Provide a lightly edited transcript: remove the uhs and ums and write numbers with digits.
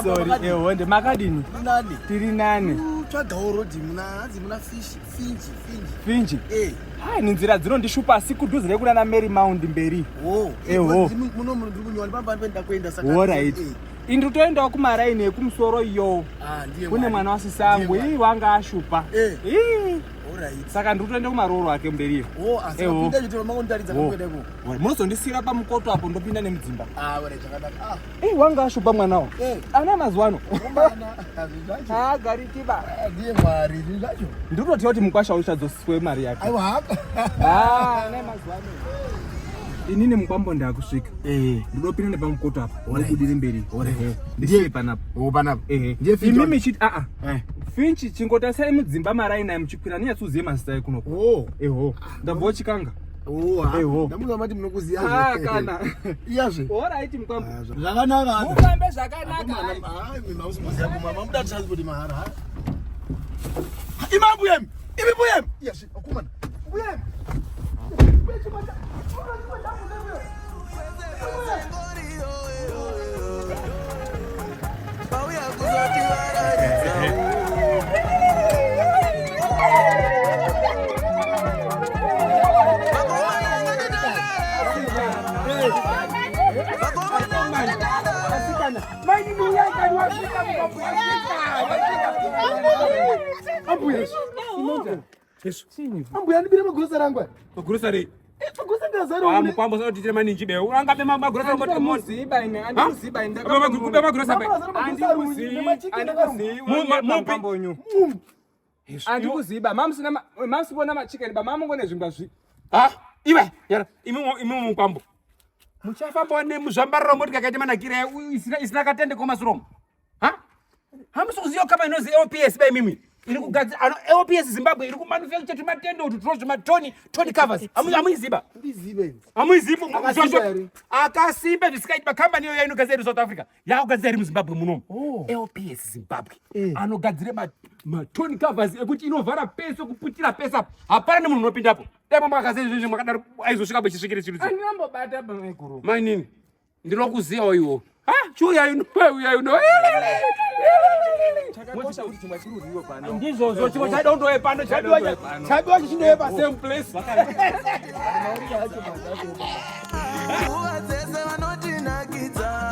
Sorry, eho, makadini? Tiri nani? Tsvagawo road muna hanzi muna fish finji finji. Finji? Eh. Hai, ni nzira dzinondishupa asi kudhuze nekunana Mary Mount mberi. Oh. Eho. Muno muno ndiri kunyora pamba ndipo ndakuenda saka. Alright. Ini toendawo kumaraini ekumusoro iyo. Ah, ndiye. Kune mwana wasisangu, ii wanga ashupa. Eh. Ii. Alright. Saka ndiri kutoenda kumarooro ake mberi iyo. Oh, asi Eho. pinda chete makondaridza Oh. kuenda ikoko. Munozondisiira pamukoto apo ndopinda nemudzimba. Ah, alright zvakanaka. Ah, Ii wanga ashupa mwanawo. Eh. Ana mazuva ano. komana. Zvinhu zvacho. Haagarikiba. Ah, Ndiye Mwari, zvinhu zvacho. Ndiri kutotiya kuti mukwasha uchadzoswe mari yake. Aiwa haka. Ah, ana mazuva ano. Inini mukwambo ndakusvika. Eh. Ndinopinda nepamukoto apa. Ndobudire mberi. Alright. Ndiye panapa. Oh, panapa. Ehe. Ndiye Finji Imimi wacho. chiti a a. Eh. Finchi chingotasai mudzimba maraini ayo muchikwira ninyatsoziye mazita ekuno. Oh. Eho. Ndabva chikanga. Oh, ha. Eho. Ndamuza mati munokuziya Ah, kana. Iyazve. Alright mukwambo. Ah, Zvakanaka. Mufambe zvakanaka. Hayi, mina usimuziya kuma mamuda transport mahara. ha? Ima mbuyemi. Imi mbuyemi. Iyazve, akumana. Mbuyemi. Pauya kuzotivaraidza. Ambuya. Ambuya andibire magrosa rangu. aya. Magrosa rei? Eh, Magrosa ndazaro Ah, une. mukwambo saka tichire maninji be. Urangabe magrosa moti moti. Andimuziba ine, andimuziba ine. Kube magrosa be. Magrosa magrosa runi nemachikeni Andikuzivi, Mupi. andikuzivi. Andikuziba, mamusina mamusibona machikeni ba mamungone zvingwa zvi. Ah, iwe, yara, imi imi mukwambo. Muchafamba nemuzvambariro moti kakaita manakire isina isina katende komasuromo. Ha? Hamusi kuziva kama inozi LPS ba imimi. Iri kugadzira ano LPS Zimbabwe iri kumanufacture tumatende utu tunozi matoni toni covers. Amu amuiziba. Ndizibe ini. Amuiziba. Akasimba here? Akasimba zvisikaiti makambani iyo yainogadzira iri South Africa. Yakugadzira iri muZimbabwe munomu. Oh. LPS Zimbabwe Eh. anogadzira matoni covers ekuti inovhara pese kuputira pese apa. Hapana nemunhu unopindapo. Dai mama akazee zvinhu mwakadaro aizosvika pachisvikire chiri. Andinambobata pamaiguru. Mainini. Ndinokuziyawo iwo. Ha, chiuya ino, uya ino. Chakakosha kuti chingwa chiri uriwe pano. Ndizvozvo chimwe chaida kundowe pano, chabiwa chabiwa chichindowe pa same place. Nguva dzese vanotinakidza.